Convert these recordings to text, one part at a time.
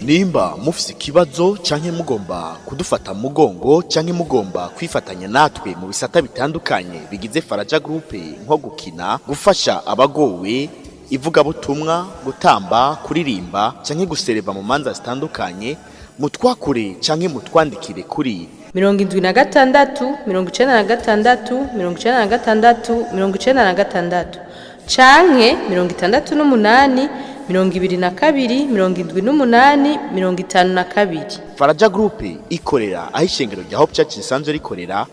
Nimba mufise ikibazo canke mugomba kudufata mu mugongo canke mugomba kwifatanya natwe mu bisata bitandukanye bigize Faraja Group, nko gukina, gufasha abagowe, ivugabutumwa, gutamba, kuririmba canke gusereva mu manza zitandukanye, mutwakure canke mutwandikire kuri 76 96 96 96 canke 68 22 78 52. Faraja Group ikorera aho ishengero rya Hope Church risanzwe rikorera.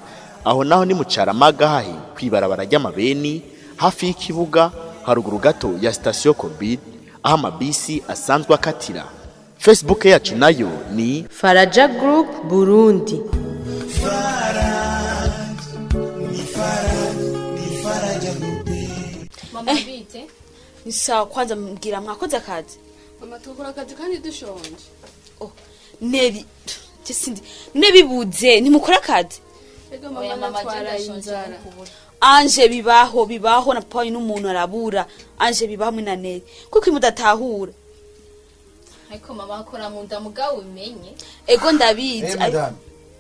Aho naho ni mu Caramaga, hahi kwibarabara ry'amabeni, hafi y'ikibuga, haruguru gato ya station Corbid, aho amabisi asanzwe akatira. Facebook yacu nayo ni Faraja Group Burundi. Mama, bite? Ni sawa. Kwanza mbwira, mwakoze akazi? Mama, tukora akazi kandi dushonje. Oh, nebi je sindi nebibuze ntimukora akazi. Ego mama, natwaraye inzara. Anje, bibaho, bibaho na papa wanyu n'umuntu arabura. Anje, bibaho mwe na Neri kuko mudatahura. Ariko mama akora mu nda, mugabo umenye. Ego, ndabizi. Eh, madame.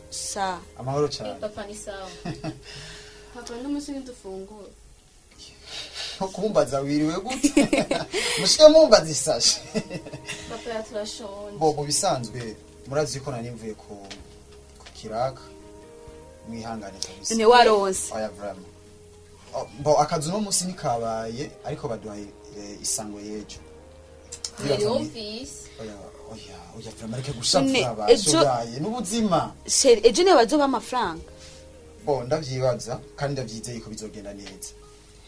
Sa. Amahoro cyane. Papa, ni sawa. Papa, n'umunsi ntidufungura. Nko kumbaza wiriwe gute, mushike mumbaza isashe. Papa, yaturashonje. Bo mu bisanzwe murazi ko nari mvuye ku kiraka, mwihangane kabisa. None waronse? Oya, vraiment. Oh, bo akazi uno munsi nikabaye, ariko baduhaye isango y'ejo. Yumvise. Oya, oya, oya, vraiment, reke None, gushavura bashogaye n'ubuzima. Chéri, ejo niyo bazoba amafaranga. Bo ndavyibaza kandi ndavyizeye ko bizogenda neza,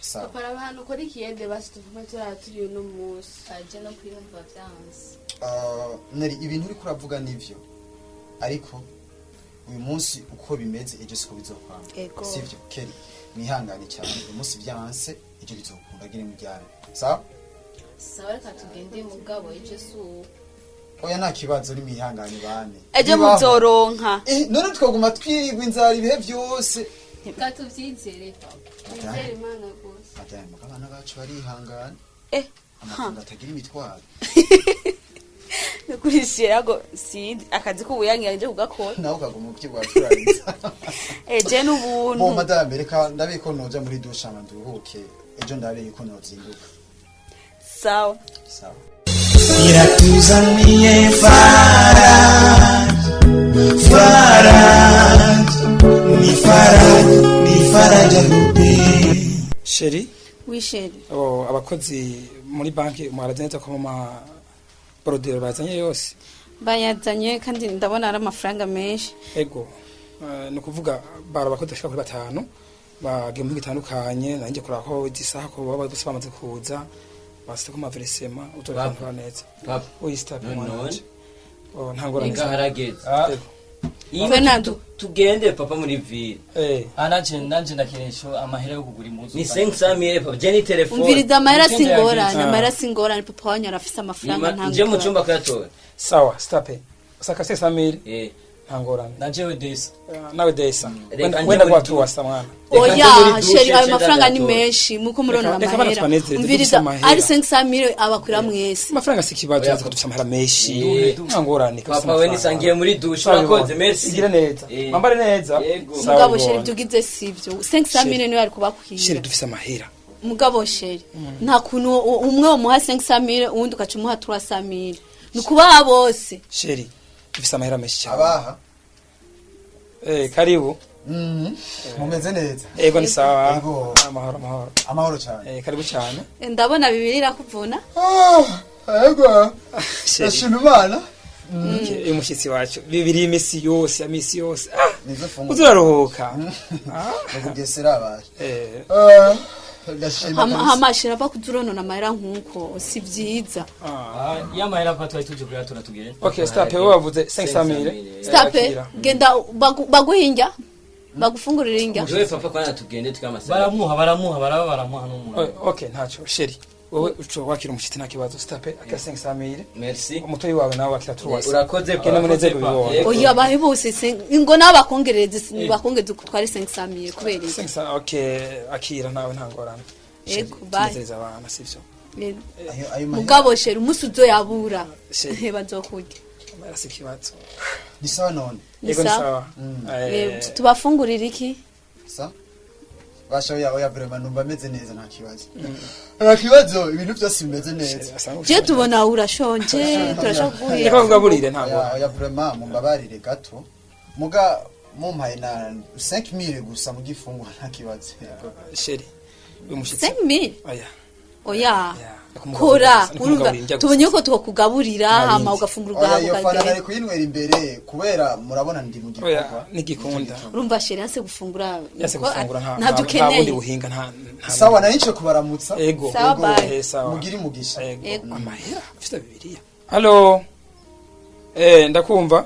sawa. Papa, araba ahantu ukora ikiyede, basi tuvume turara turi uno munsi. Aje no kwiyumva vyanse. Neri, ibintu uriko uravuga nivyo, ariko uyu munsi uko bimeze, ejo siko bizokwanga. Ego. Sivyo Kelly? Mwihangane cyane, uyu munsi vyanse, ejo bizokunda. Gire mujyane, sawa? Sawa, reka tugende, mugabo ejo si ubu. Oya, nta kibazo, ni mwihangane bane. Ejo Bibaho. muzoronka. Eh, none twaguma twirigwa inzara ibihe byose? Reka tuvyizere, papa. Twizere Imana gusa. Madame, muga abana bacu barihangana. Eh. Amafaranga atagira imitwaro. Nukurishira ngo sindi akazi k'ubuyangira nje kugakora. Nawe ukaguma ukigwa turariza. Eje Bo n'ubuntu. madame, reka ndabe ko noja muri douche hama nduhuke, ejo ndabe ko nozinduka. Sawa. Sawa. Iratuzaniye Faraj, Faraj, ni Faraj, ni Faraja Group. Chéri. Oui, chéri. Oh, abakozi muri banki mwarazi neza ko mu maborodero bazanye yose? Bayazanye, kandi ndabona ari amafaranga menshi. Ego. Ni ukuvuga bari abakozi bashika kuri batanu bagiye mu mihingo itandukanye. Nanjye kuraba ko izisaha ko baba bose bamaze kuza, basize ko amaversement utorekana neza. Papa. Uyisitape. None. Mwana wanje. Oh, nta ngorane. Ega harageze. Ego. Iyo Fernando. tugende papa muri ville. Eh. Ah, nanje ndakenesha amahera yo kugura impuzu. Ni 500 mille, papa, je ni telefone. Umviriza, amahera Weekend singorane. yageze. Amahera singorane, papa wanyu arafise amafaranga, nta Nje mu ngorane. cyumba kuyatora. Sawa, stape usaka 500 mille. Eh. Nta ngorane. Na jewe desa. Nawe desa. Reka Wenda nje wenda muri kwa tuwasa mwana. Reka nje muri Oya douche, chéri, ayo nce mafaranga ni ndayatora. menshi muko murona. Reka bana Amahera tubanezereze, dufise umviriza amahera. ari 500 mille abakwira mwese. Amafaranga si ikibazo, Oya, urazi ko dufise amahera menshi. Eh. Nta ngorane kabisa. Papa, we Amafaranga. nisangiye muri douche. Sawa, Urakoze, Yvonne. merci. Igire neza. Eh. Mwambare neza. Yego. Sawa, Mugabo Yvonne. chéri, ibyo ugize sivyo. 500 mille niyo ari kubakwira. Chéri, dufise amahera. Mugabo chéri, nta kuntu umwe umuha 500 mille, uwundi ugaca umuha 300 mille. Ni ukubaha bose. Chéri, dufise amahera menshi cyane. Abaha. Eh, karibu. Mumeze neza? Ego, ni sawa. Ego. Amahoro, amahoro. Amahoro cyane. Eh, karibu cyane. Ndabona bibiri irakuvuna. Ah, ego. Chéri. Ndashima Imana. Okay, uyu mushyitsi wacu bibiri imisi yose, imisi yose. Ah, Nizo funguro. uzuraruhuka. Nukugesera abaye. Eh. Ah, ndashima kabisa. Hamashira ava kuzuronona amahera nk'uko si byiza. Ah, ya mahera papa twari tuje kuyatora, tugende. Okay, stop, wowe wavuze 500 mille. Stape, genda baguhinja, bagufungurira injya. Jewe papa, kwana tugende tukamasara. Baramuha, baramuha, baraba baramuha n'umuntu. Oh, okay, ntaco chéri, wowe uco wakira umushitsi nta kibazo. Stape aka 500 mille. Merci. Umutoyi wawe nawe wakira turuwasi. Urakoze. Genda munezerwe bibona. Yego. Oya, bahe bose ngo nawe bakongerereze, bakongeze utware 500 mille kubera iki? 500, okay, akira nawe, nta ngorane. Yego, bye. Tunezereza abana, sivyo? Yego. Ayo mahera. Mugabo chéri, umunsi uzoyabura Chéri. bazokurya. Amahera si ikibazo. Ni sawa none? Ni Yego, ni sawa. sawa. Tubafungurira iki? Sa basha, oya oya, vraiment numva ameze neza, nta kibazo, nta kibazo, ibintu byose bimeze neza. Je tubona urashonje, turashaka kuguhera. Reka kugaburire, ntabwo. Oya oya, vraiment mumbabarire gato, muga mumpaye na 5000 gusa mu gifungwa, nta kibazo. Chéri, uyu mushitsi. 5000? Oya. Oya. Kora Kora, urumva tubonye ko tukugaburira hama ugafungura Oya, ubwawe iyo fana ukagenda. nari kuyinywera imbere kubera murabona ndi mu Oya, gikorwa. nigikunda. Urumva chéri yanse gufungura. Yase gufungura, nta ntabyo nta bundi ukeneye. buhinga, nta Sawa, nari nce kubaramutsa. Ego. Sawa, bye. Sawa. Mugire umugisha. Ego. Ego. Amahera ufite bibiliya. Allo? Ndakumva.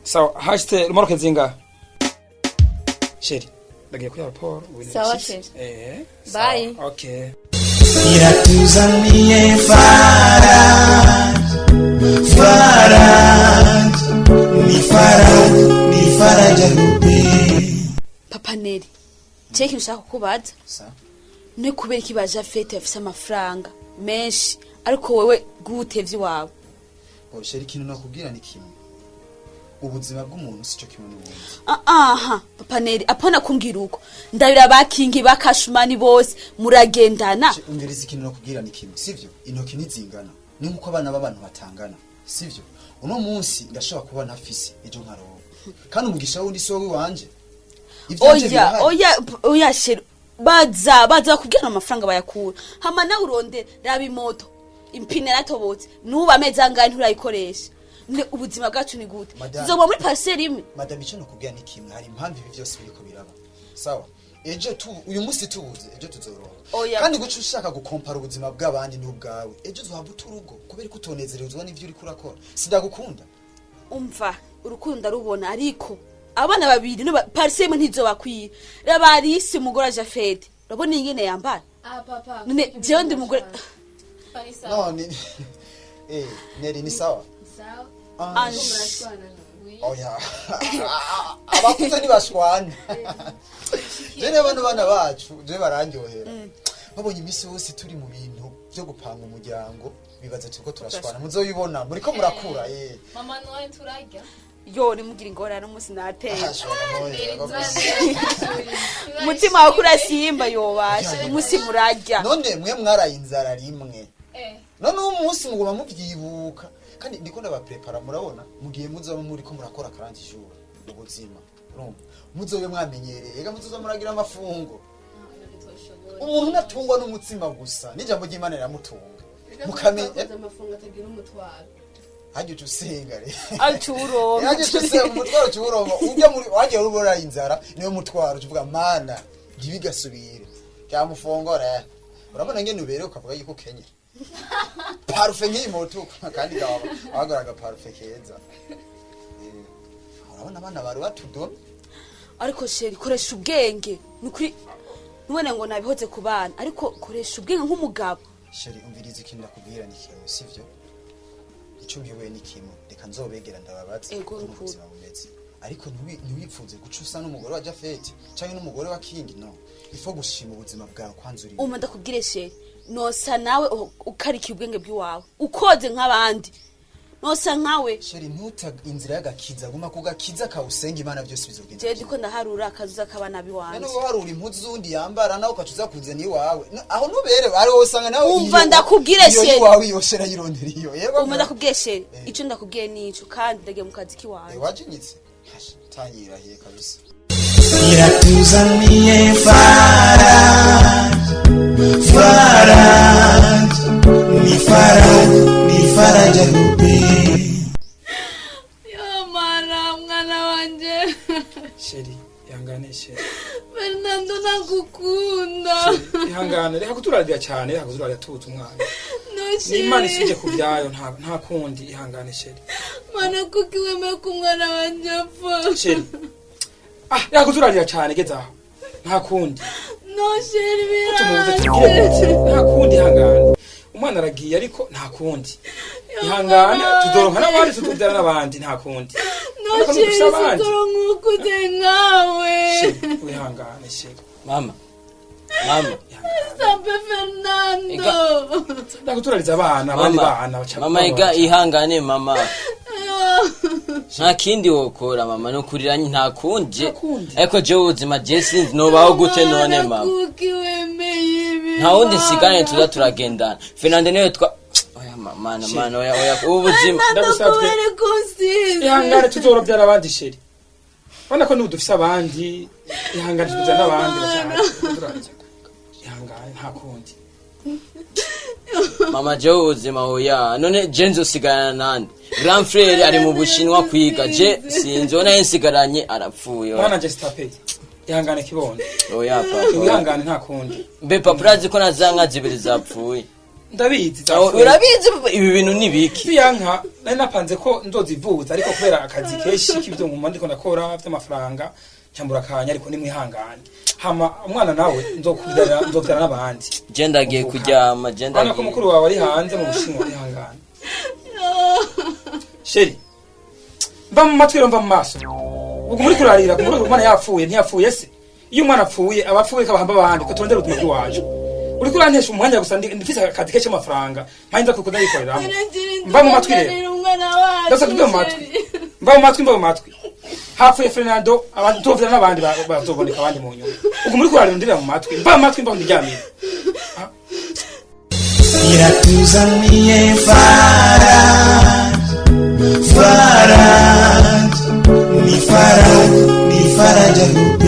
Sawa, hashite rumoroke zinga. Chéri, ndagiye kuri raporo. Sawa, chéri. Sawa. Bye. Okay. Iratuzaniye Faraj, Faraj, ni Faraj, ni Faraja Group. Papa Neri, cyo ikintu ushaka kukubaza. Sa ni kubera iki baje fete bafise amafaranga menshi, ariko wewe gutevye iwawe? Bo chéri, ikintu nakubwira ni kimwe, ubuzima bw'umuntu sico kimwe n'ubundi. Aha papa Neri, apana kumbwira uko, ndabira bakingi bakashumani bose muragendana. Umviriza, ikintu nakubwira ni kimwe, sivyo? Intoki ntizingana, ni nkuko abana b'abantu batangana, sivyo? Uno munsi ndashobora kuba ntafise, ejo nkaronka, kandi umugisha wundi si wowe wanje. Ivyanje Oya. birahari. Oya oya chéri, baza baza bakubwira amafaranga bayakura, hama nawe urondera. Raba imoto, impine yaratobotse, n'ubu amezi angahe nturayikoresha. Ne ubuzima bwacu ni gute? Madame. Tuzoguma muri parcelle imwe. Madame, icyo nakubwira ni kimwe, hari impamvu ibi byose biriko biraba. Sawa, ejo tu uyu munsi tubuze, ejo tuzoronka. Oya. Kandi guca ushaka gukompara ubuzima bw'abandi n'ubwawe, ejo uzohava uta urugo kubera ko utonezerezwa n'ivyo uriko urakora. Sindagukunda. Umva, urukundo ndarubona, ariko abana babiri no parcelle imwe ntizobakwira. Raba Alice, umugore wa Jafete, urabona ingene yambara. Ah papa. None jewe ndi umugore. No ni Neri, ni sawa? Sawa. Ange. Murashwana no. Oya, abakuze ntibashwana. Je rero bano bana bacu je barandyohera, babonye iminsi yose turi mu bintu byo gupanga umuryango, bibaza turiko turashwana. Muzoyibona muriko murakura. Mama noye turarya. Yo nimugira ingorane umunsi nateye. Ashobora. Umutima wawe kurasimba, yobasha umunsi murarya. None mwe mwaraye inzara rimwe? Eh. None uwo munsi muguma muvyibuka, kandi ndiko ndabaprepara. Murabona mugihe muzoba muriko murakora karanje ijuru mu buzima, urumva muzobe mwamenyereye, ega muzoza muragira amafungo. Umuntu ntatungwa n'umutsima gusa, n'ijambo ry'Imana riramutunga. Mukamenya Mukamenya amafungo atagira umutwaro. Hajya uca usenga re. Acuronka. Hajya uca usenga umutwaro uca uwuronka. Ujya muri wagiye urubura inzara, niwe mutwaro uca uvuga mana ntibigasubire cyamufongora. Urabona ngene uberewe, ukavuga yuko ukenye parufe nk'iyi moto, kandi kaba wagora parufe keza. Urabona abana bari batudome. Ariko chéri, koresha ubwenge, nukuri ntubone ngo nabihoze ku bana, ariko koresha ubwenge nk'umugabo. Chéri, umviriza, ikintu ndakubwira ni kimwe, sivyo? Icyo mbihuye ni kimwe, reka nzobegera ndababaze Ego, ukuntu nukuri. ubuzima bumeze, ariko ntiwipfuze guca usa n'umugore wa Jafeti canke n'umugore wa Kingi. No ifo gushima ubuzima bwawe kwanza urimo. Uma ndakubwire chéri, nosa nawe ukarikiye ubwenge bw'iwawe, ukoze nk'abandi, nosa nkawe. Chéri, ntuta inzira y'agakiza, guma ku gakiza kawusenga Imana, byose bizogenda. Jewe ndiko ndaharura akazuza k'abana biwanje. None uharura impuzu z'undi yambara, nawe ukaca uza kuzana iwawe. Aho nubere ari wowe usanga nawe Umva, ndakubwire, iyo chéri. iwawe iyo shera yirondera iyo yego. Uma ndakubwiye chéri, ico ndakubwiye nico, kandi ndagiye mu kazi k'iwanje. Wajinyitse. Hash, tanyirahiye kabisa. Iratuzaniye Faraj, Faraj, ni Faraj, ni Faraja Group. Yo mana, mwana wanje. Chéri, ihangane chéri. Fernando, nagukunda. Ihangane, reka kuturarira cyane, reka kuturarira tubuze umwana. No N'Imana chéri. isubye ku byayo, nta kundi, ihangane chéri. Mana, kuki wemeye ko umwana wanje apfa? Chéri, ah, reka kuturarira cyane, geze aho nta kundi. No chéri. Tumubuze tubwire gute? Nta kundi, ihangane, umwana aragiye, ariko nta kundi, ihangane, tuzoronka n'abandi, tutubyara n'abandi, nta kundi. No Ariko chéri, ntidufise abandi. sitoro nkukuze nkawe. Chéri, wihangane chéri. Mama, mama. Sampe Fernando. Ndakuturariza abana, abandi Mama, bana baca mama, ega ihangane mama. Nta kindi wokora mama, no kurira nta kundi. Ariko jewe ubuzima je sinzi nobaho gute none mama. Kuki wemeye ibi? Nta wundi nsigaranye tuza turagendana. Fernando niwe twa oya mama, mana, oya, oya, ubu buzima. Ndagusabye. Kusize. Ihangane, tuzorobyara abandi chéri. Urabona ko n'ubu dufise abandi. Ihangane, tuzobyara n'abandi bacahari. Ihangane, nta kundi. Mama, jewe ubuzima oya. None je nzosigarana nande? Grand frère ari mu Bushinwa kwiga, je sinzi uwo naye nsigaranye arapfuye, oya. Mwana nje sitapeye, ihangane kibondo. Oya papa. Ihangane, nta kundi. Mbe papa, urazi ko na za nka zibiri zapfuye? Ndabizi. Aho, Zapfuye. urabizi papa, ibi bintu ni biki? Ziriya nka nari napanze ko nzozivuza, ariko kubera akazi kenshi k'ibyo nguma ndiko ndakora vy'amafaranga cyambura akanya, ariko nimwihangane. Hama umwana nawe nzokubyara, nzobyara n'abandi. Je ndagiye kuryama, je Urabona ko ndagiye. mukuru wawe ari hanze mu Bushinwa. Ihangane chéri. Mva mu matwi rero, mva mu maso. Ubwo muri kurarira ku umwana yapfuye, ntiyapfuye se? Iyo umwana apfuye aba apfuye, kabahamba abandi ko turondera ubuzima bw'iwacu. Uriko urantesha umwanya gusa. Ndifise akazi kenshi k'amafaranga mpanye nza kuza yikoreramo. Mva mu matwi rero. Umwana wacu. Ndasabye mve mu matwi, mva mu matwi, mva mu matwi. Hapfuye Fernando, abantu tuzovira n'abandi, bazoboneka abandi mu nyuma. Ubwo muri kurarira ndirira mu matwi. Mva mu matwi, mva ndyamire. Iratuzaniye Faraj, Faraj, ni Faraj, ni Faraja Group.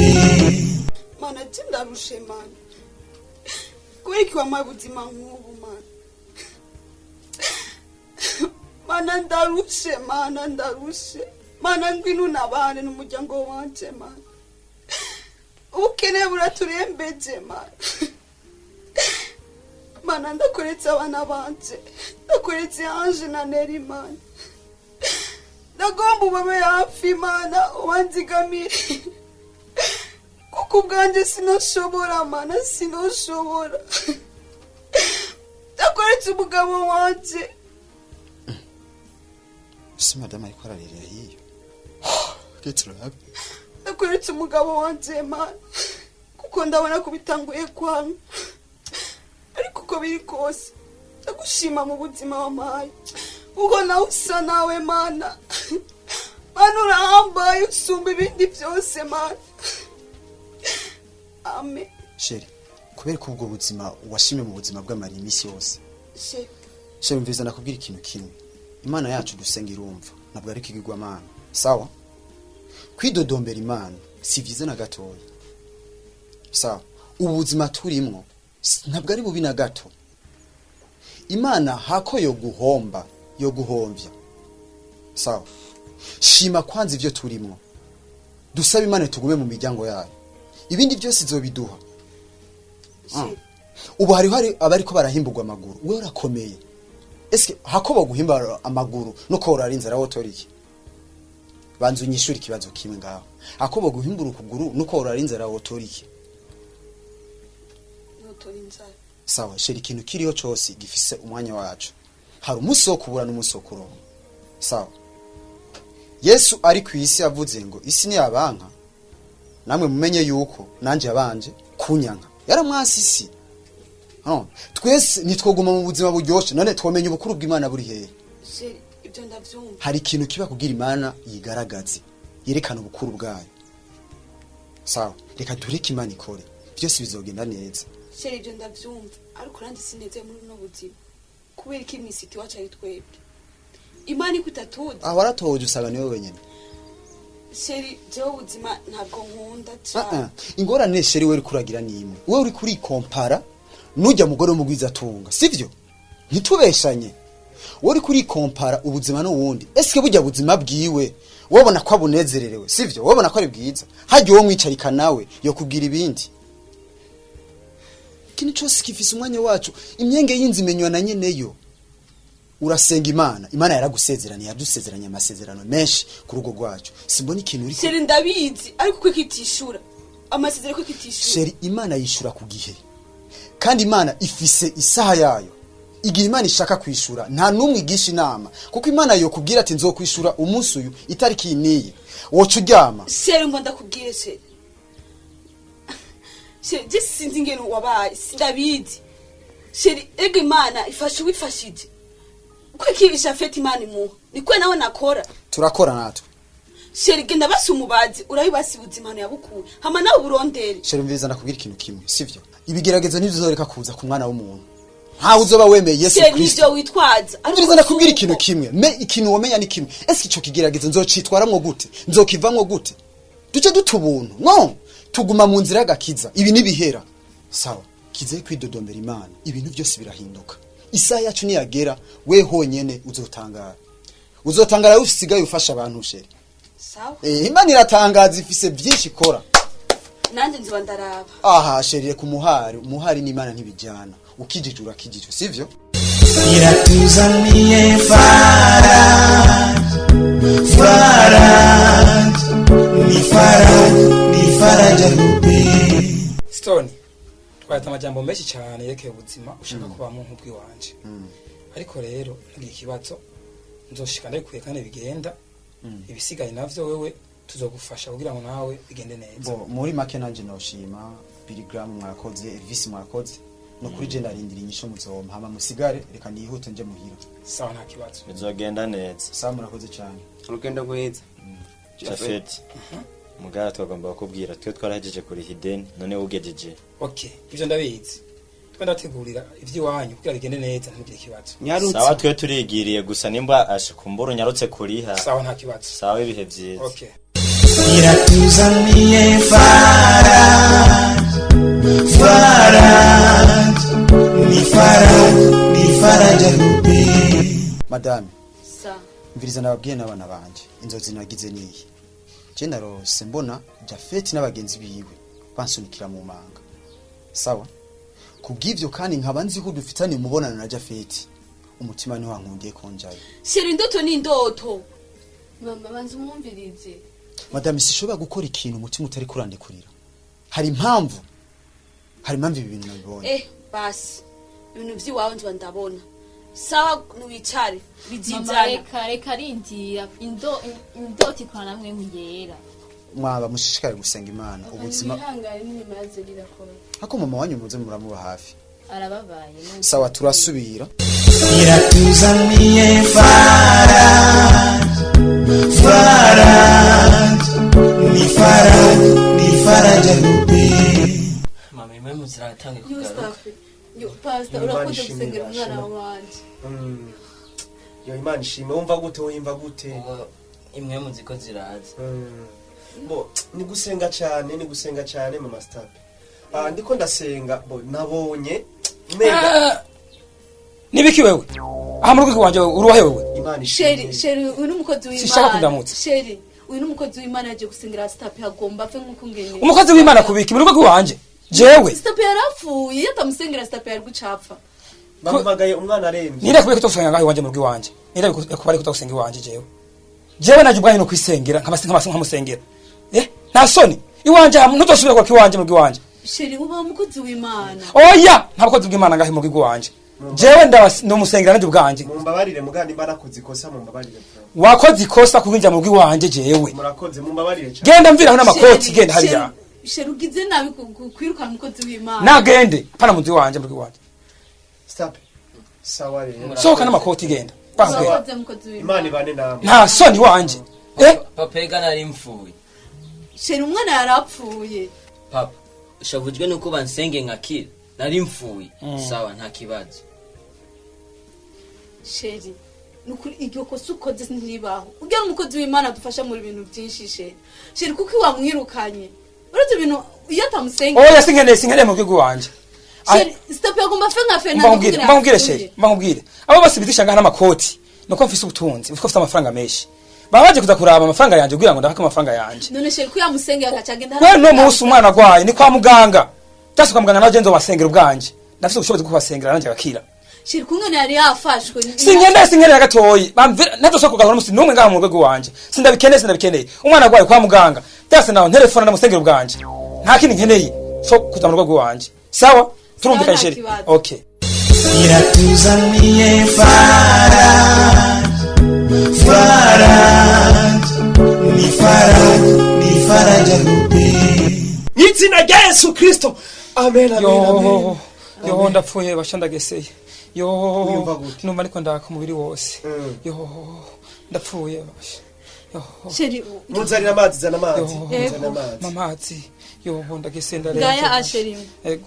Mana, je ndarushe mana. Kubera iki wampaye ubuzima nk'ubu mana? Mana, ndarushe mana, ndarushe mana. Ngwino unabane n'umuryango wanje mana. Ubukene buraturembeje mana. Mana, ndakuretse abana banje, ndakuretse Ange na Neri mana. Ndagomba ubabe hafi mana, ubanzigamire, kuko ubwanjye sinashobora mana, sinashobora. Ndakweretse umugabo wanje. Si madamu ariko ararira hiyo? Keturabe. Ndakweretse umugabo wanje mana, kuko ndabona ko bitanguye kwanga. Ariko uko biri kose ndagushima mu buzima wampaye, kuko nawe usa nawe mana. Mana, urahambaye, usumba ibindi byose mana. Amen. Chéri, kubera ko ubwo buzima washimye mu buzima bw'amara iminsi yose. Chéri. Chéri, mviza nakubwira ikintu kimwe. Imana yacu dusenga irumva, ntabwo ari ikigirwamana. Sawa, kwidodombera imana si byiza na gatoya. Sawa, ubuzima turimwo ntabwo ari bubi na gato. Imana hako yo guhomba yo guhomvya. Sawa, shima kwanza ivyo turimwo, dusabe imana tugume mu miryango yayo, ibindi byose izobiduha. Chéri. Ubu hariho hari abariko barahimburwa amaguru, wewe urakomeye. Eske hako baguhimba amaguru no korora inzara wotora iki? Banza unyishure ikibazo kimwe ngaho. Hako baguhimbura ukuguru no korora inzara wotora iki? Notora inzara. Sawa chéri, ikintu kiriho cose gifise umwanya wacu. Hari umunsi wo kubura n'umunsi wo kuronka. Sawa, Yesu ari ku isi yavuze ngo isi niyabanka, namwe mumenye yuko nanje yabanje kunyanka. Yaramwasi isi. No, twese nitwoguma mu buzima buryoshe? None twomenya ubukuru bw'Imana buri hehe? Chéri, ibyo ndabyumva. Hari ikintu kiba kugira Imana yigaragaze, yerekana ubukuru bwayo. Sawa, reka dureke Imana ikore, byose bizogenda neza. Chéri, ibyo ndabyumva, ariko nanjye sineze muri buno buzima. Kubera iki mwisiti iwacu ari twebwe? Imana iko itatuzi. Aho waratoje usanga niwe wenyine. Chéri, jewe ubuzima ntabwo nkunda Ah, ah. cyane. Ingorane chéri we uri kuragira ni imwe: wewe uri kurikompara nujya mugore w'umugwizatunga, sivyo? Ntitubeshanye, wowe uri kurikompara ubuzima n'uwundi. Eske burya buzima bwiwe wobona ko abunezererewe, sivyo? Wobona ko ari bwiza? Hajya uwo mwicarika nawe yokubwira ibindi. Ikintu cyose gifise umwanya wacu. Imyenge y'inzu imenywa na nyeneyo. Urasenga Imana, Imana yaragusezeraniye, yadusezeranye amasezerano menshi ku rugo rwacu. Simbona ikintu uri Chéri, ndabizi, ariko kuko itishura amasezerano, ko itishura. Chéri, Imana yishura ku gihe, kandi Imana ifise isaha yayo. Igihe Imana ishaka kwishura nta n'umwe igisha inama, kuko Imana yokubwira ati nzokwishura umunsi uyu, itariki iyi n'iyi, woca uryama. Chéri, ngo ndakubwire chéri, chéri, je sinzi ingene wabaye, sindabizi chéri. Ego, Imana ifasha uwifashije. Kuko ikibisha fete Imana imuha niko nawe nakora. Turakora natwe. Chéri, genda basi umubazi, urabibasi ubuzima hano yabukuye, hama nawe uburondere. Chéri, umviriza, ndakubwira ikintu kimwe, sivyo? Ibigeragezo ntibizoreka kuza ku mwana w'umuntu, ntawe uzoba wemeye Yesu Chéri, Kristo. nivyo witwaza. Umviriza, ndakubwira ikintu kimwe, me ikintu womenya ni kimwe: ese ico kigeragezo nzocitwaramwo gute? Nzokivamwo gute? Duce duta ubuntu? No tuguma mu nzira y'agakiza. Ibi nibihera, sawa, kize kwidodombera Imana, ibintu byose birahinduka. Isaha yacu niyagera, we honyene uzotangara, uzotangara usigaye ufasha abantu, chéri. Sawa. Imana iratangaza, ifise byinshi ikora. Nanjye nzoba ndaraba. Aha chéri, reka umuhari, umuhari n'Imana ntibijyana. Ukijije urakijijwe, sivyo? Iratuzaniye faraja, faraja, ni faraja, ni faraja rupe. Stone, twahita amajambo menshi cyane yerekeye ubuzima ushaka kubamo nk'ubwiwanje, ariko rero ntugira ikibazo, nzoshika ndabikwiye kandi bigenda. Ibisigaye navyo wewe tuzogufasha kugira ngo nawe bigende neza. Bo muri make nanje noshima Billy Graham, mwakoze. Elvis, mwakoze. No kuri je ndarindira inyisho muzompa, hama musigare, reka nihute nje muhira. Sawa, nta kibazo. Bizogenda neza. Sawa, murakoze cyane. Urugendo rwiza. Jafeti, mugara twagomba kukubwira, twe twarahejeje kuriha ideni, none ugejeje. Okay, ivyo ndabizi, twe ndategurira ivy'iwanyu kugira bigende neza, ntugire ikibazo. Sawa, twe turigiriye gusa, nimba ashikumbura unyarutse kuriha. Sawa, nta kibazo. Sawa, ibihe vyiza. Okay. Iratuzaniye faraja, faraja, ni faraja, ni faraja rupe. Madame. Sa. Mviriza, nababwiye n'abana banje, inzozi nagize niyi: je narose mbona Jafeti n'abagenzi biwe bansunikira mu manga. Sawa, kubw'ivyo kandi nkaba nzi ko dufitanye umubonano na Jafeti, umutima ntiwankundiye konjayo. Chéri, indoto ni indoto. Mama, banza umwumvirize. Madame, sishobora gukora ikintu umutima utari kurandekurira. Hari impamvu, hari impamvu ibi bintu nabibonye. Basi ibintu vy'iwawe nzoba ndabona. Sawa, ntiwicare. Mama. Bizizana. Reka, reka, rindira, indoto ikora namwe nkuyera. Mwaba mushishikare gusenga Imana, ubuzima. Wihangane, n'ibimaze rirakora. Hako mama wanyu muze muramuba hafi. Arababaye. Sawa, turasubira. Iratuzaniye faraja, faraja, ni faraja, ni faraja rupe. Mama, imwe ziratanga Yo. kugaruka. Staff yo, pastor. Imana Urakoze ishimwe, gusengera umwana Rashema. wanje. Yo, Imana ishimwe. Wumva gute? Wumva gute? Imwe mu ziko ziraza. Bo ni gusenga cyane, ni gusenga cyane, mama Stape. Ah, ndiko ndasenga, bo nabonye mega. Nibiki wewe aha mu rugo iwanje? Uruwahe wewe? Imana. Chéri, chéri, uyu ni umukozi Sinshaka w'Imana. kundamutsa. Chéri, uyu ni umukozi w'Imana, yagiye gusengera Stape, agomba apfe nk'uko ngene. Umukozi w'Imana kubiki mu rugo iwanje jewe? Stape yarapfuye, iyo atamusengera Stape yari gucapfa. Bampamagaye umwana arembye. Nire kubera kutogusenga ngaho iwanje mu rugo iwanje, nire kuba kutogusenga iwanje jewe? Jewe naje ubwanyu no kwisengera nkamusengera. Nta soni iwanje, ntuzosubira kwaka iwanje mu rugo iwanje. Chéri, uba umukozi w'Imana. Oya, nta bukozi bw'Imana ngaho mu rugo iwanje. Jewe ndamusengera naje ubwanje. Mumbabarire mugandi, mba nakoze ikosa, mumbabarire. Wakoze ikosa kukwinjira mu rugo iwanje jewe. Murakoze, mumbabarire cyane. Genda, mviraho n'amakoti. Chéri, Genda hariya. Chéri, ugize nabi kwirukana umukozi w'Imana. Nagende pana mu nzu iwanje, mu rugo iwanje. Stop, sawa rero. Sohoka n'amakoti, genda. Bangwe. Urakoze, mukozi w'Imana. Imana ibane namwe. Nta soni iwanje. Papa, ega nari mfuye. Chéri, umwana yarapfuye. Papa, ushavujwe nuko bansenge nkakira, nari mfuye. Sawa, nta kibazo. Chéri, nukuri iryo kosa ukoze ntibaho. Ujya umukozi w'Imana adufasha muri bintu byinshi. Chéri, chéri, kuko wamwirukanye, uretse ibintu iyo atamusengera. Oya, sinkeneye, sinkeneye mu rugo iwanje. Chéri, Stop yagomba afe nka Fernando. Mbangubwire, mbangubwire chéri, mbangubwire, abo bose bigisha ngaha n'amakoti nuko mfise ubutunzi, kuko mfise amafaranga menshi, baba baje kuza kuraba amafaranga yanje kugira ngo ndahake amafaranga yanje. None chéri, ko yamusengeye agaca agenda? Kubera uno munsi umwana agwaye ni kwa muganga, byose kwa muganga, naje nzobasengera ubwanje, ndafise ubushobozi bwo kubasengera nanje agakira. Chéri, kumwe yari yafashwe. Sinkeneye, sinkeneye na gatoyi. Bamvira, ntazosubira kugaruka n'umunsi n'umwe ngaha mu rwego wanje. Sindabikeneye, sindabikeneye. Umwana agwaye kwa muganga, byose naho ntelefone ndamusengera ubwanje, nta kindi nkeneye so kuza mu rwego wanje. Sawa, turumvikanye. Nta Chéri. kibazo. Okay. Iratuzaniye faraja, faraja, ni faraja, ni faraja rupe. Mw'izina rya Yesu Kristo, amen, amen, amen. Yo yo, ndapfuye basha, ndageseye yo. Wiyumva gute? Numva ariko ndaka umubiri wose. Yo, ndapfuye basha. Chéri, Muzanira amazi, zana amazi, Yego. zana amazi. Amazi yo ndagesenda. Ngaya asheri. Ego.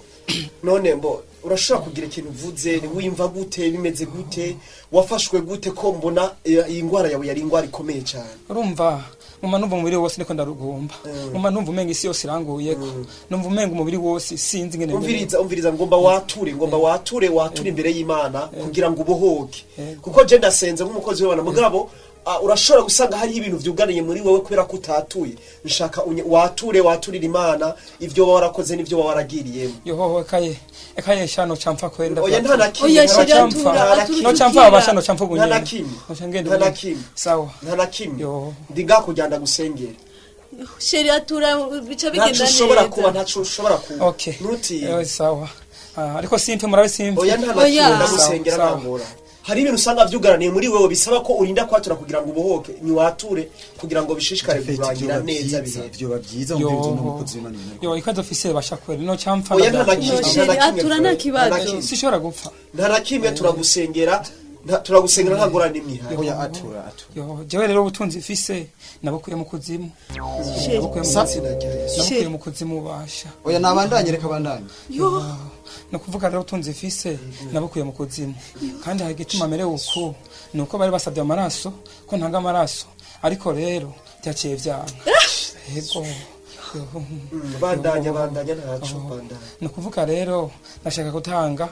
None mbo urashobora kugira ikintu uvuze? Wiyumva gute? Bimeze gute? Wafashwe gute ko mbona iyi ndwara yawe yari indwara ikomeye cyane? Urumva, muma numva umubiri wose niko ndarugomba, muma numva umenga isi yose iranguyeko, numva umenga umubiri wose sinzi ingene. Umviriza, umviriza, ngomba wature, ngomba wature, wature imbere y'Imana kugira ngo ubohoke, kuko je ndasenze nk'umukozi w'Imana, mugabo urashobora gusanga hariho ibintu vyuganiye muri wewe kubera ko utatuye. Nshaka wature, waturire Imana ivyo waba warakoze n'ivyo waba waragiriyemo. Yohoho, ekaye, ekaye shano camfa kwenda. Oya, nta na kimwe, Oya, nta na sheri, kimwe, atura, nta na atura. kimwe. No camfa abasha, no camfa Nta na ubunyene. kimwe. Noca ngenda Nta na ubunyene. kimwe. Sawa. Nta na kimwe. Yo. Ndi ngaho kugira ndagusengere. Chéri, atura, bica Ntaco bigenda ushobora neza. kuba, ntaco ushobora kuba. Okay. Ntutinye. Sawa. Ariko simpe, murabe simpe. Oya, nta na Oya. kimwe, ndagusengera. Sawa, sawa. Ntangora hari ibintu usanga vyugaraniye muri wewe bisaba ko urinda kwatura kugira ngo ubohoke. Niwature kugira ngo bishishikare Jafeti, kurangira vyoba neza vyiza, bihere. vyoba vyiza Yo. wumviriza uno mukozi w'Imana ibintu ariko. Yo, ikazo ofisiye basha kweli no camfa. Oya, nta na ndavyakira. kimwe, Yo, nta na chéri, kimwe, atura nta Fred. kibazo. Nta na kimwe. Sishobora gupfa. Nta na kimwe, turagusengera, turagusengera, nta ngorane n'imwe ihari. Oya, atura, atura. Yo, jewe rero ubutunzi mfise nabukuye mu kuzimu. Chéri. Nabukuye mu Sa- kuzimu. Nabukuye mu kuzimu basha. Oya, nabandanye, reka bandanye. Yo. Ni ukuvuga rero ubutunzi mfise nabukuye mu kuzimu, kandi hari igituma merewe uku, ni uko bari basabye amaraso ko ntanga amaraso, ariko rero byaciye vyanga. Yego. Yo. Bandanya, bandanya, ntaco, bandanya. Ni ukuvuga rero ndashaka gutanga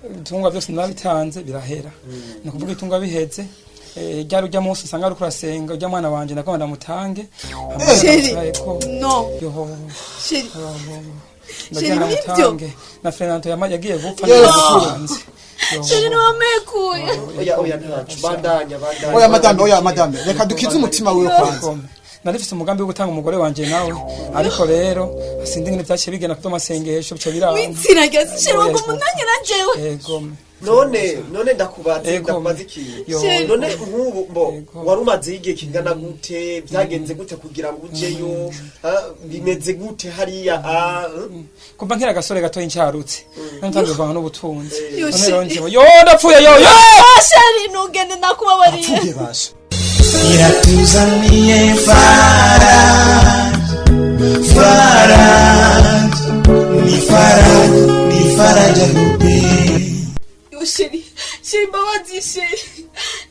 ibitungwa byose, narabitanze birahera. Ni ukuvuga ibitungwa biheze, ryari ujya munsi usanga ariko urasenga ujya mwana wanje nagomba ndamutange. Chéri, Yego. no. Yo. Chéri. Ndagira Chéri, nibyo? ndamutange na Fernando yagiye gupfa Yesu. naramutanze. Yo. Chéri, niwamekuye. Oya, oya, ntaco, bandanya, bandanya. Oya madame, oya madame, reka dukize umutima wiwe kwanza. Nari mfise umugambi wo gutanga umugore wanje nawe, ariko rero sinzi ingene vyaciye bigenda kuva amasengesho bica biranga. Mwitsina rya chéri, waguma unanye na jewe. Yego. None ndakubaze, Ego. ndakubaze ikintu. Yo. None nk'ubu mbo Ego. wari umaze igihe kingana gute? Byagenze gute kugira ngo ujeyo? Bimeze gute hariya? Kuva nkiri agasore gatoya incarutse none kuvanga n'ubutunzi. Yo, None rero chéri. njewe yo ndapfuye yo yo. Ah, chéri, ntugende, ndakubabariye. Apfuye basha. Iratuzaniye Faraj, Faraj, ni Faraj, ni Faraja Groupe. Yo chéri, chéri, mbabazi chéri.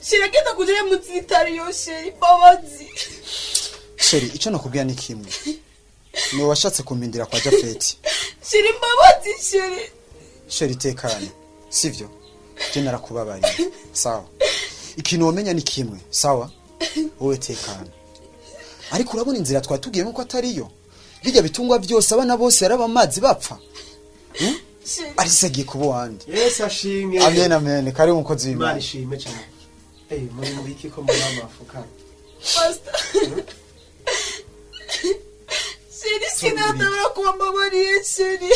Chéri, agenda kujya mu zitari, yo chéri, mbabazi. Chéri, icyo nakubwira ni kimwe, niwe washatse kumpindira kwa Jafeti. Chéri, mbabazi chéri. Chéri, tekane, sivyo? Je narakubabariye, sawa? Ikintu wamenya ni kimwe, sawa? Wowe tekana, ariko urabona inzira twari tugiyemo ko atariyo. Bijya bitungwa byose, abana bose yarabamazi bapfa. Chéri. Arisegiye kuba uwandi. Yesu ashimwe. Amen, amen. Kari umukozi Imana w'Imana. ishimwe cyane. Muri mubiki ko muri amafuka? Pastor. Chéri, sinatobora kuba mbabariye chéri.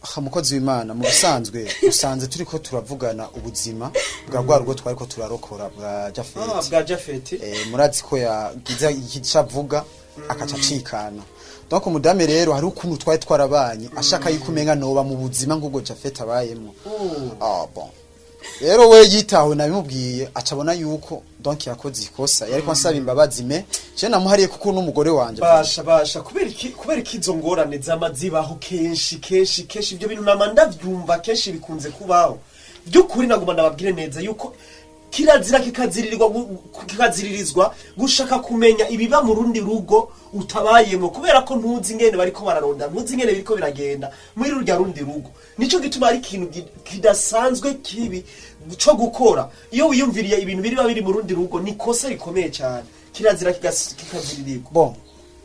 Aha, mukozi w'Imana, mu bisanzwe usanze turiko turavugana ubuzima bwa rwa rugo twariko turarokora bwa Jafeti. Bwa Jafeti. Murazi ko yagize icyo avuga akaca acikana. Donc umudame rero hari ukuntu twari twarabanye ashaka yuko umenga noba mu buzima nk'ubwo Jafet abayemo. Ah bon, rero we yitawe nabimubwiye, acabona yuko donc yakoze ikosa, yariko ansaba imbabazi, mais je namuhariye kuko n'umugore wanje. Basha, basha, kubera iki izo ngorane zama zibaho kenshi kenshi kenshi? Ibyo bintu nama ndavyumva kenshi bikunze kubaho. By'ukuri naguma ndababwire neza yuko kirazira kikaziririrwa kikaziririzwa gushaka kumenya ibiba mu rundi rugo utabayemo, kubera ko ntuzi ingene bariko bararonda, ntuzi ingene biriko biragenda muri rurya rundi rugo. Nico gituma ari ikintu kidasanzwe kibi co gukora. Iyo wiyumviriye ibintu biriba biri mu rundi rugo, ni kosa rikomeye cyane, kirazira kikaziririrwa. Bon,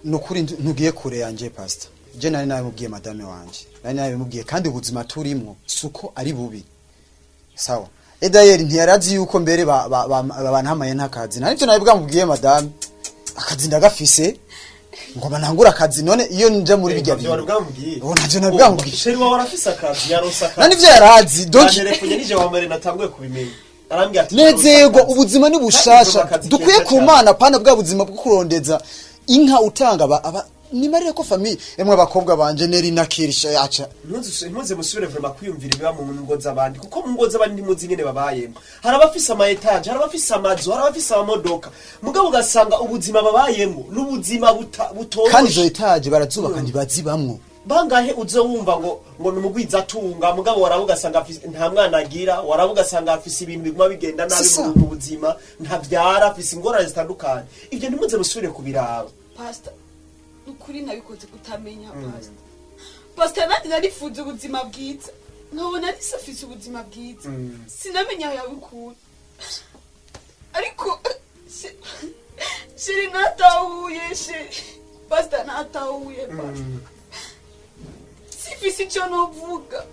nukuri ntugiye kure yanje, pastor. Je nari nabimubwiye madame wanje, nari nabimubwiye, kandi ubuzima turimwo suko ari bubi, sawa? Edayeri ntiyarazi yuko mbere bantamaye ntakazi, nari byo nari bwamubwiye madame, akazi ndagafise, ngoma ntangura akazi. None iyo nja muri bijya Ntavyo wari bintu bwamubwiye? Oh, ntavyo nari bwamubwiye. Chéri wawe arafise akazi, yaronse akazi. Nani ivyo yarazi, donc Yanterefonye nije wa mbere natanguye kubimenya, arambwira ati nezerwa ubuzima ni bushasha Akazi dukwiye keza ku cyane. Mana, pana bwa buzima bwo kurondeza inka utanga aba Nimarire ko famille emwe abakobwa banje neri nakirisha yaca. Ntuze musubire vraiment kwiyumvira ibiba mu ngo z'abandi, kuko mu ngo z'abandi ntimuzi ingene babayemo. Hari abafise ama etaje, hari abafise amazu, hari abafise amamodoka, mugabo ugasanga ubuzima babayemo n'ubuzima butoroshe. Kandi izo etaje barazubaka, ntibazibamwo. Bangahe uzo wumva ngo ni umugwizatunga, mugabo waraba ugasanga nta mwana agira, waraba ugasanga afise ibintu biguma bigenda nabi Sisa. mu buzima, ntavyara, afise ingorane zitandukanye. Ivyo ntimuze musubire kubiraba. Pastor, ukuri nabikoze kutamenya. Pastor, pastor, nanjye narifuza ubuzima bwiza, nkabona Alisa afise ubuzima bwiza. Sinamenya aho yabikura, ariko chéri, natahuye, chéri. Pastor, natahuye. Pastor, sifise icyo novuga.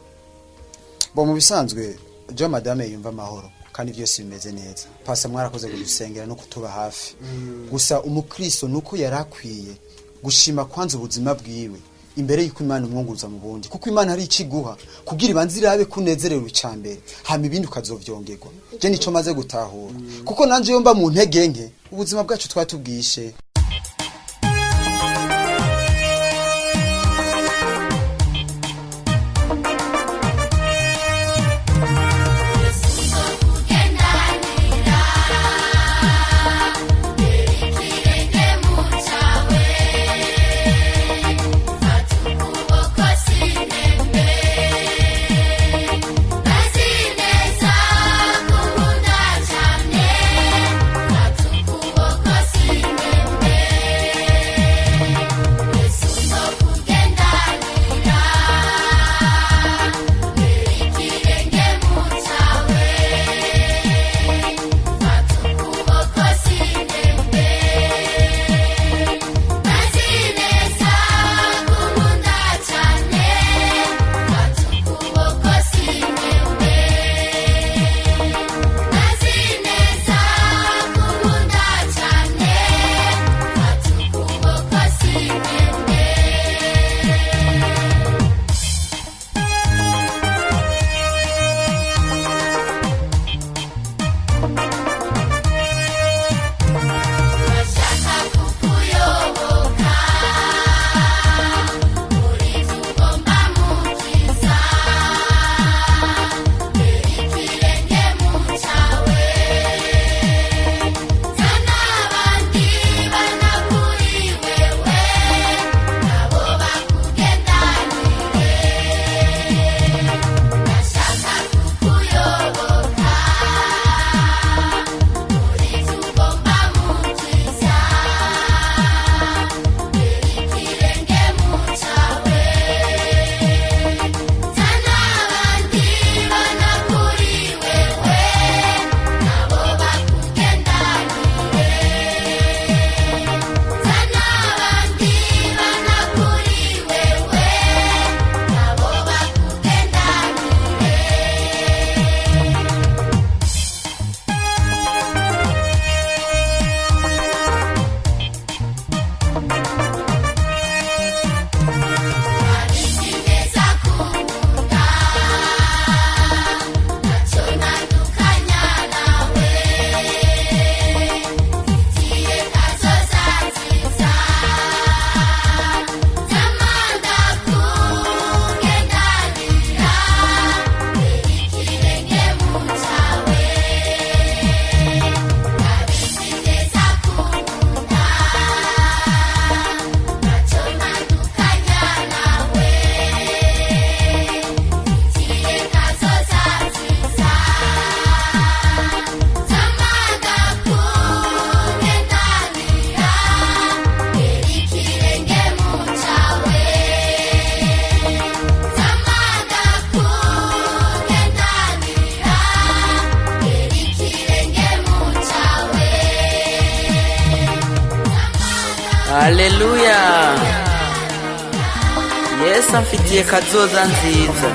Bo mu bisanzwe jo madame yumva amahoro kandi byose bimeze neza. Pasa, mwarakoze kudusengera no kutuba hafi. Gusa umukristo nuko yari akwiye gushima kwanza ubuzima bwiwe imbere y'uko Imana umwunguruza mu bundi, kuko Imana hari ikiguha kugira ibanze irabe kunezerewe icambere, hama ibindi ukazovyongerwa. Je nico maze gutahura, kuko nanje iyo mba mu ntege nke ubuzima bwacu twatubwishe. Haleluya! Yesu amfitiye kazoza nziza.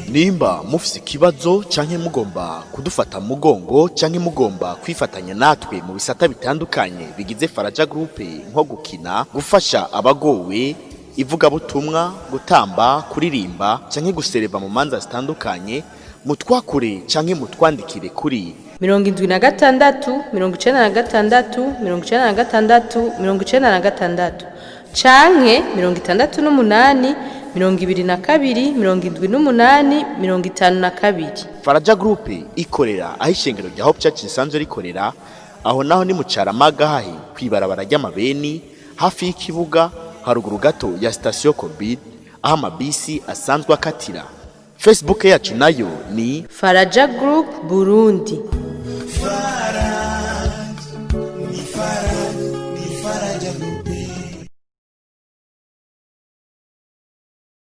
Nimba mufise ikibazo canke mugomba kudufata mu mugongo canke mugomba kwifatanya natwe mu bisata bitandukanye bigize Faraja Group, nko gukina, gufasha abagowe, ivugabutumwa, gutamba, kuririmba canke gusereva mu manza zitandukanye, mutwakure canke mutwandikire kuri 76 96 96 96 canke 68 22 78 52. Faraja Group ikorera aho ishengero rya Hope Church risanzwe rikorera, aho naho ni mu Caramaga, hahe kwibarabara ry'amabeni, hafi y'ikibuga, haruguru gato ya sitasiyo Covid, aho amabisi asanzwe akatira. Facebook yacu nayo ni Faraja Group Burundi.